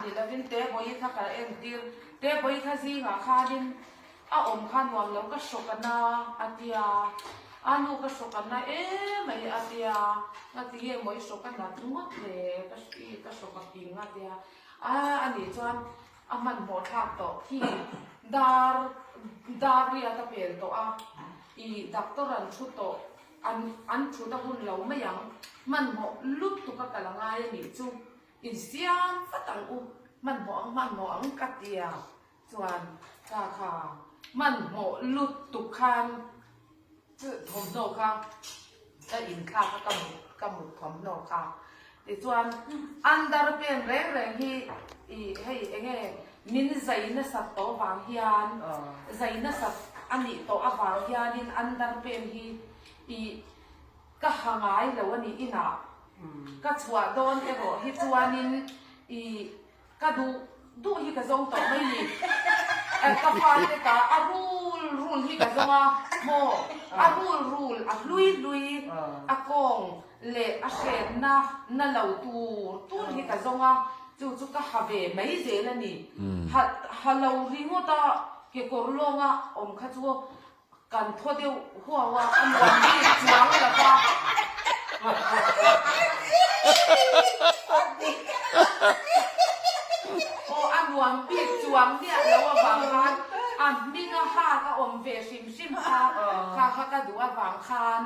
ni lovin Tebawi kha ka entir. Tebawi kha zingah khanin a awm kha nuam lo ka hrawk a na a tia, a nu ka hrawk a na emai a tia, ngati nge maw i hrawk a nat ngawt le ka ka hrawk a ping a tia, a anih chuan a hmanhmawh thlak tawh khi dar dar riat a pel tawh a, i doctor an thu tawh an an thut a hun lo mai ang, hmanhmawh lutuk a kal a ngai a nih chu, insiam vat ang u, hmanhmawh ang hmanhmawh ang ka tia. Chuan ka kha hmanhmawh lutuk khan thawmhnaw kha ka inthlak a ka mut ka mut thawmhnaw kha tichuan underpant reng reng hi ih hei enge min zai nasat tawh vang hian zai nasat a nih tawh avang hianin underpant hi ih ka ha ngai lo a nih inah ka chhuah dawn erawh hi chuanin ih Ka duh duh hi ka zawng tawh mai ni. Ka fate ka a rul rul hi ka zawng a maw? A rul rul, a hlui hlui, a kawng leh a hrenna na lo tur tur hi ka zawng a, chu chu ka ha ve mai zel a ni. Ha ha lo ringawt a kekawr lawnga awm kha chu Kan thaw deuh huau a, a nuam bik chuang lo va. Aw, a nuam bik chuang miah lo avang khan a hming a hak a awm ve hrim hrim kha, kha kha ka duh avang khan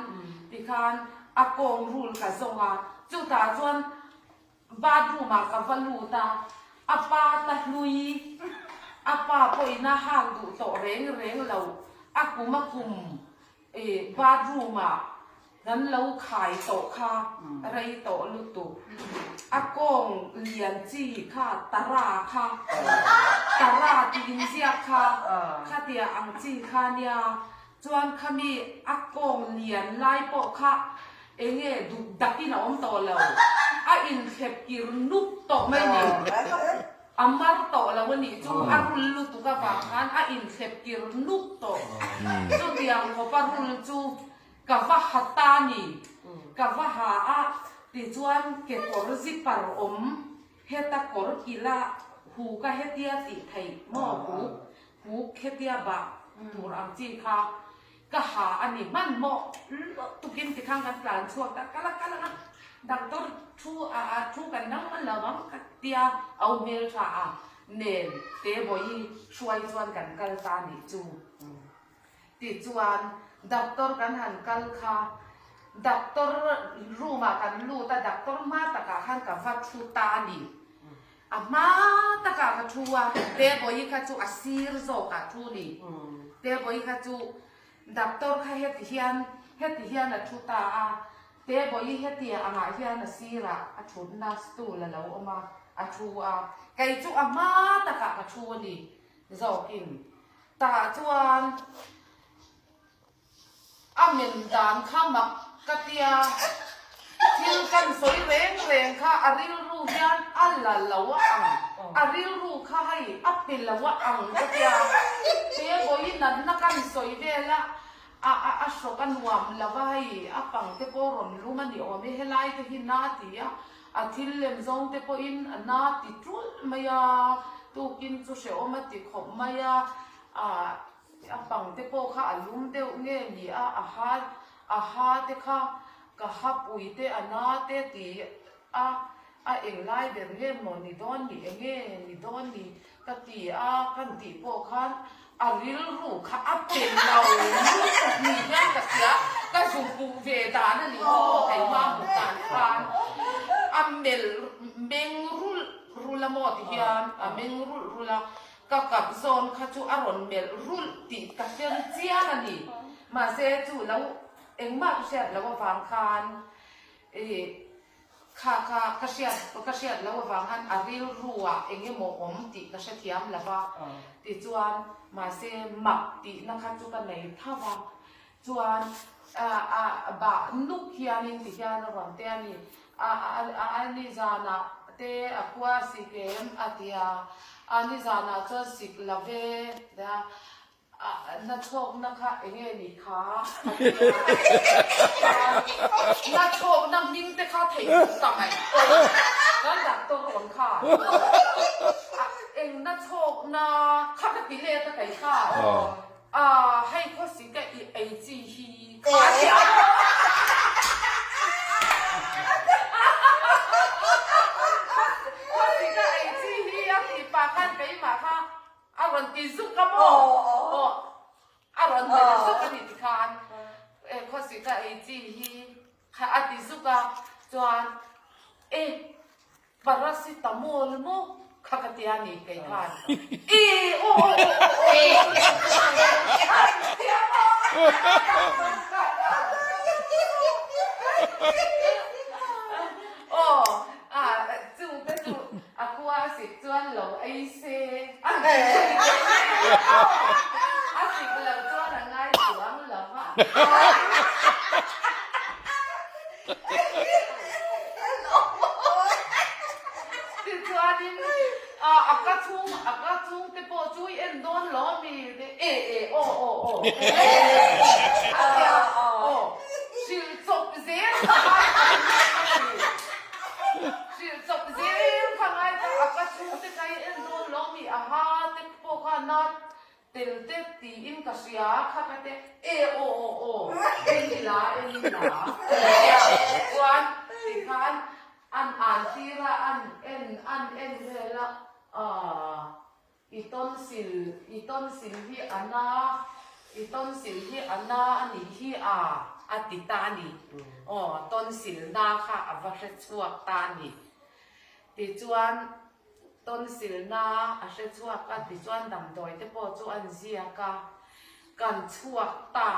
tikhan a kawng rul ka zawng a, chutah chuan Bathroom ah ka va lut a, a pa ta hlui, a pa pawhin a hak duh tawh reng reng lo, a kum a kum ih bathroom ah kan lo khai tawh kha rei tawh lutuk, a kawng lian chi kha tara kha, tara tih inziak kha, khatia ang chi kha nia Chuan khami a kawng lian lai pawh kha enge duk dakin a awm tawh lo, a inthlep kir nuk tawh mai ni. A mar tawh lo a nih chu a rul lutuk avang khan a inthlep kir nuk tawh. Chutiang khawpa rul chu ka va ha ta ni, ka va ha a tichuan kekawr zipper awm heta kawr kila hu ka hetia tih theih maw huk Huk hetia bah tur ang chi kha ka ha a ni hmanhmawh lutukin tikhan kan tlan chhuak ta kal a kal a doctor thu a a thu kan dang hman lo ang ka tia au hmel tha a nen te bawihi hruai chuan kan kal ta nih chu tichuan doctor kan han kal kha doctor room ah kan lut a doctor hma takah khan ka va thu ta a ni. A hma takah ka thu a, Tebawi kha chu a sir zawkah thu ni. Tebawi kha chu doctor kha heti hian heti hian a thu ta a, Tebawi hetia angah hian a sirah a thutna stool a lo awm a, a thu a. Kei chu a hma takah ka thu a ni zawkin. Tah chuan. A men dan kha mak ka tia, thil kan sawi reng reng kha a rilru hian a la lo a ang, a rilru kha hei a pe lo a ang ka tia, he vawi natna kan sawi vel a, a a hrawk a nuam lo a hei a pang te pawh rawn lum a ni awm e, helai te hi na ti a, a thil lem zawng te pawhin a na ti ṭulh mai a, tukin chu hrehawm a ti khawp mai a, ah. A pang te pawh kha a lum deuh nge ni a, a ha a ha te kha ka ha pui te a na te ti a, a eng lai ber nge maw ni dawn ni enge ni dawn ni ka ti a kan tih pawh khan a rilru kha a pe lo lutuk ni hian ka hria, ka zu hmuh ve dan a nih chu maw keimah hmuh dan khan a melh meng rulh rulh a maw ti hian a meng rulh rulh a. Ka kap zawn kha chu a rawn melh rulh tih ka hre chiang a ni. Mahse chu lo engmah ka hriat loh avang khan ih kha kha ka hriat ka hriat loh avang khan a rilru ah eng emaw awm tih ka hrethiam lo va. Tichuan mahse mak tihna kha chu ka nei tho va. Chuan a a bah nuk hianin ti hian a rawn te a ni. A a a a nizanah te a khua sik em a ti a, a nizanah chuan sik lo ve a, a nachhawkna kha eng nge ni kha a ti a, nachhawkna hming te kha theih duh ta mai. Kan doctor rawn kha eng na chhawk na kha ka ti let a kei kha a hei khawsi ka i ei chi hi kha a ti a. Khawsi ka ei chi hi a ti pah khan keimah kha a rawn ti zuk a maw? Aw a rawn ti zuk a ni tikhan khawsi ka ei chi hi Kha a ti zuk a, chuan e paracetamol maw kha ka tia ni kei khan e aw aw aw aw aw tia maw aw a chung te chu a khua a sik chuan lo ei se a sik lo chuan a ngai chuang lo va. Tichuanin a ka chhung a ka chhung te pawh chu i en dawn lo a mi te e e aw aw aw a tia aw hrilh chawp zel kha ngai ta hrilh chawp zel kha ngai ta a ka chhung te kha i en dawn lo a mi a ha te pawh kha na Tel te tiin ka hria kha ka te e aw aw aw en ila en ila chuan tikhan an an tir a an en an en vel a aah i tonsil i tonsil hi a na i tonsil hi a na a nih hi a a ti ta a ni aw tonsil na kha a va hre chhuak ta a ni tichuan Tonsilna a hre chhuak a, tichuan damdawi te pawh chu an ziak a, kan chhuak ta,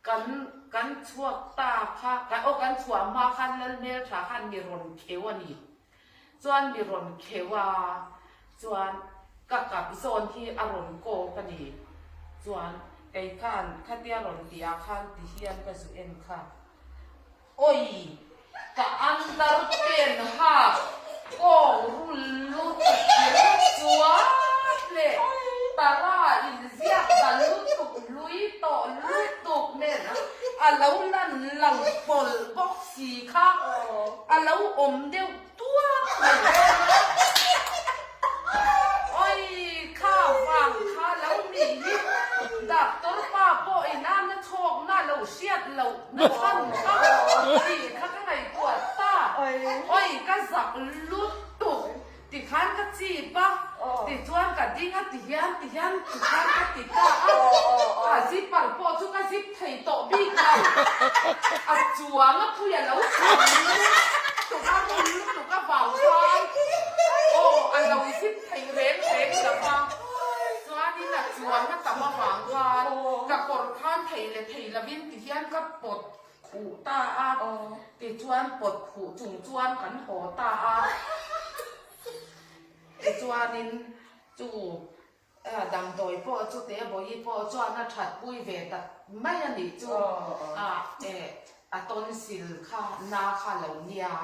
kan kan chhuak ta kha, aw kan chhuah hma khan Lalhmeltha khan mi rawn kheu a ni, chuan mi rawn kheu a, chuan ka kap zawn hi a rawn kawk a ni, chuan kei khan khatia rawn tih ah khan ti hian ka zu en kha. Oi! Ka underpant hak kawng rul lutuk kher chuan leh tara inziak ta lutuk hlui tawh lutuk nen a lo lan lang pawlh bawk si kha a lo awm deuh tuak mai. Oi! Kha vang kha lo nih hi doctor pa pawh ina na chhawkna lo hriat loh. Na chhan kha tih kha ka ngaihtuah ta. Oi ka zak lutuk tikhan ka chip a, tichuan ka ding a tihian tihian tikhan ka ti ta a, a zipper pawh chu ka zip thei tawh bik lo, a chuang a phui a lo chhan lutuk a rul lutuk avang khan aw a lo zip thei reng reng lo va, chuanin a chuang a tam avang khan ka kawr khan thei leh thei lovin Ti hian ka pawt khuh ta a, tichuan pawt khuh chung chuan kan haw ta a. Tichuanin chu damdawi pawh chu Tebawi pawh chuan a that pui ve ta mai a nih chu a tonsil kha na kha lo nia.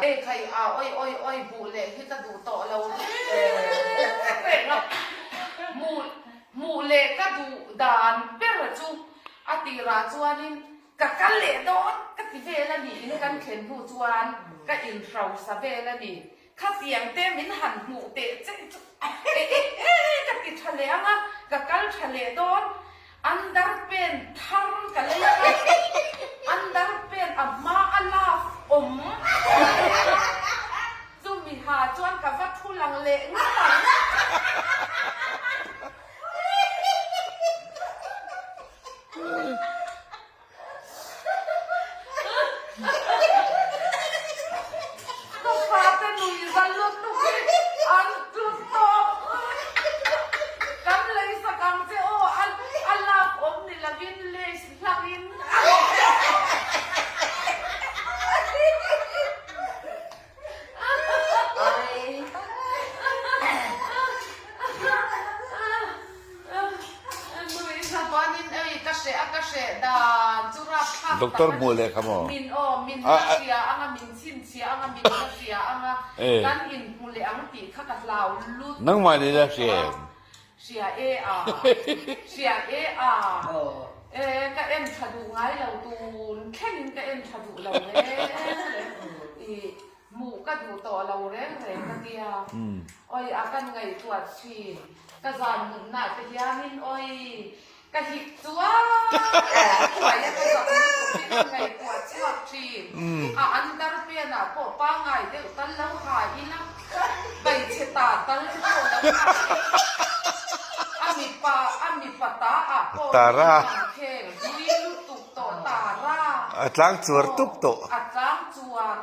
Oi khai a oi oi oi buh leh hi ka duh tawh lo reng reng a, hmuh hmuh leh ka duh dan ber chu a tirah chuanin ka kal leh dawn ka ti vel a ni in kan thlen hnu chuan ka inhrosa vel a ni khatiang te min han hmuh teh che chu e e e ka ti tha leh ang a ka kal tha leh dawn Underpant thar ka lei a, underpant a hma a love awm ka lei a, chumi ha chuan ka va thu lang leh ngat ang. Ka fate nui za lutuk hi an tlu tawp. Kan lei sak ang che aw, a lak awm ni lovin lace hlangin a Doctor hmuh leh kha maw? Nangmah nih na hria em? E ka en tha duh ngai lo tun thlengin ka en tha duh lo reng reng i hmuh ka duh tawh lo reng reng ka tia. Oi a kan ngaihtuah thin ka zan mutna te hianin oi ka hip chuan thuai a ka zak lutuk hi ka ngaihtuah chhuak thin. A under pen ah pawh pangai deuh tal lo ha ila hmeichhe ta tal te pawh lo ha ila a mipa a mipa ta ah pawh Tara. hi khel hlui lutuk tawh tara. A tlang chuar tup tawh. A tlang chuar.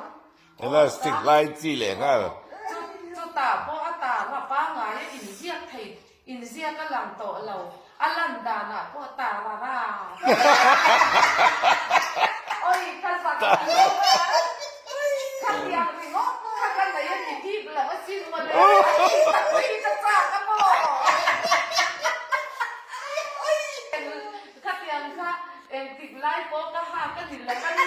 Elastic lai chi leh nghal. Chu chutah pawh a tara pangai a inziak thei inziak a lang tawh lo. A lan danah pawh tara ra. Oi ka zak a lo a. Khatiang ringawt kha ka nei a ni bik lo a sin mawle. Ka tui ka chak a maw. Khatiang kha engtik lai pawh ka hak a ni lo a.